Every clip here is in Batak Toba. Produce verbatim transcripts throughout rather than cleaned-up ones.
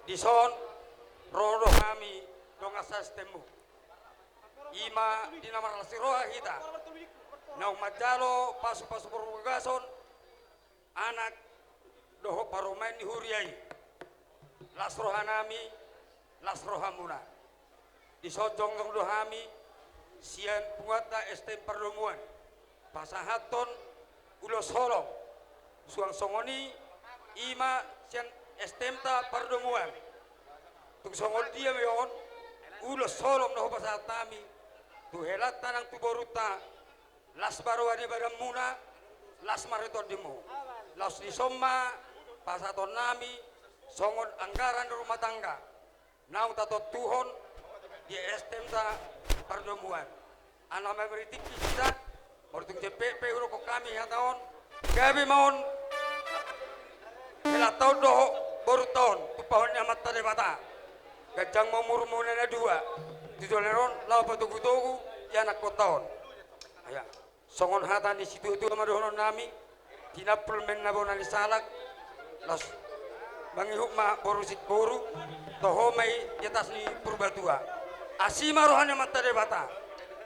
Dison ro do hami dongan saSTM-mu. I ma di na marlas ni roha hita naung manjalo pasupasu parbagas on anak dohot parumaen ni huria i. Las rohanami, las rohamuna. Dison jongjong do hami sian punguanta STM Pardomuan pasahathon ulos holong. Suang songon i, i ma sian STM-ta Pardomuan. Tung songon dia ma on ulos holong na hupasahat hami tu helanta nang tu borunta, las ma roha ni badanmuna, las ma ri tondimu. Laos dison ma pasahatonnami songon anggaran rumah tangga naung tatontuhon di STM-ta Pardomuan. Ala naeng martingki hita, molo tung jempek pe hudokhon hami hata on, gabe ma on helanta on dohot borunta on tumpahon ni Amanta Debata. Ganjang ma umurmuna na dua tu joloan on laho patogutogu di anakkonta on. Aya. Songon hata ni situatua ma dohononnami, tinampul ma inna bona ni salak, laos mangihut ma boru singkoru, toho ma i di atas ni Purbatua. Asi ma roha ni Amanta Debata.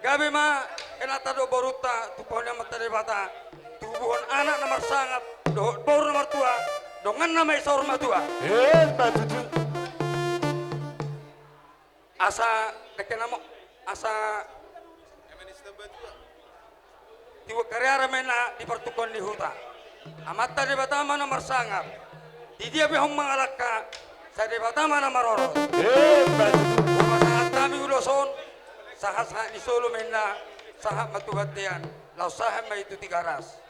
Gabe ma helanta dohot borunta tumpahon ni Amanta Debata, tubuhon anak na marsangap dohot boru na martua, donganna ma i saur matua. Emma tutu. Asa dengke namo, asa tiup kariara ma inna di partungkoan ni huta. Amanta Debata ma na marsangap. Di dia pe hamu mangalangka, sai Debata ma na maroros. Emma tutu. Pasahat hami ulos on, sahat-sahat ni solu ma inna, sahat ma tu bontean, laos sahat ma i tu Tigaras.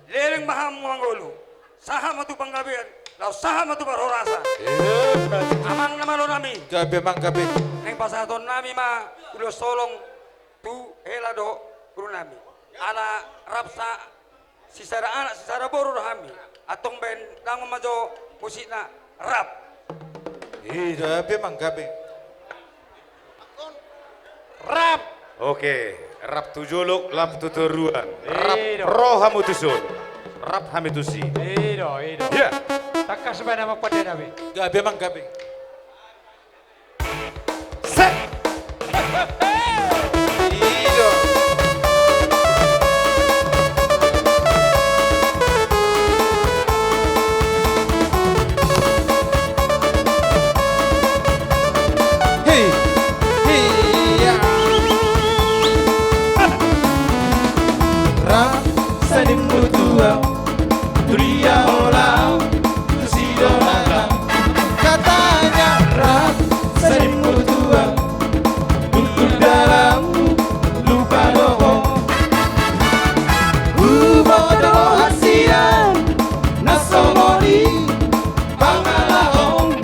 Leleng ma hamu mangolu, sahat ma tu panggabean, laos sahat ma tu parhorasan. Emma tutu. Amang na malonami. Gabe, amang, gabe. Naeng pasahatonnami ma ulos holong tu hela dohot borunami. Ala rap sa sisada anak sisada boru do hami. Antong baen dangon ma jo musikna, rap. I do, gabe, amang, gabe. Rap. Oke, rap tu jolo, rap tu toruan. Rap. I do. Ro hamu tuson, rap hami tusi. I do, i do. Iya. Tangkas baen, amang pande nami. Gabe, amang, gabe. Set. I do. Hei, hei, ya. Rap, seni mutua, tu dia holan, tu si dongan. Katanya rap, seni mutua, kultur dalam, lupa doho. Huboto do hasian, na songon i, pangalahon.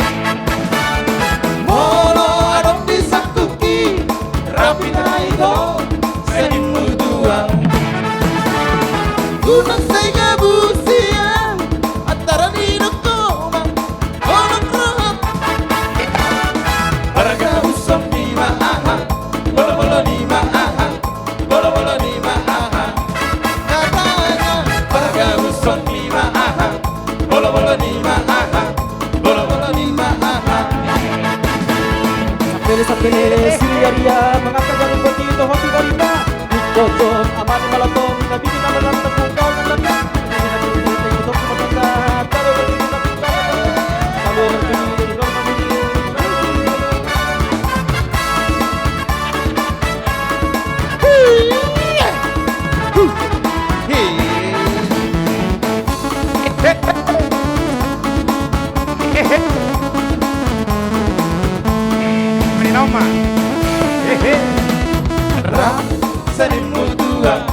Molo adong di sangkuki, rap i do, seni mutua. Gunung sai gabu sian, antara ni dokoma, holong roham. Pargabuson ni ma aha, bolobolo ni ma aha. Bolobolo ni ma aha. Katanya, pargabuson ni ma aha. Bolobolo ni ma aha. Bolobolo ni ma aha. Sapele, sapele, siriaria, mangangkat jarum boti, toho tiba-tiba. Di pojok, aman malatong, nabi di nama dan tepung kau, dan tepung. Rap, seni mutua.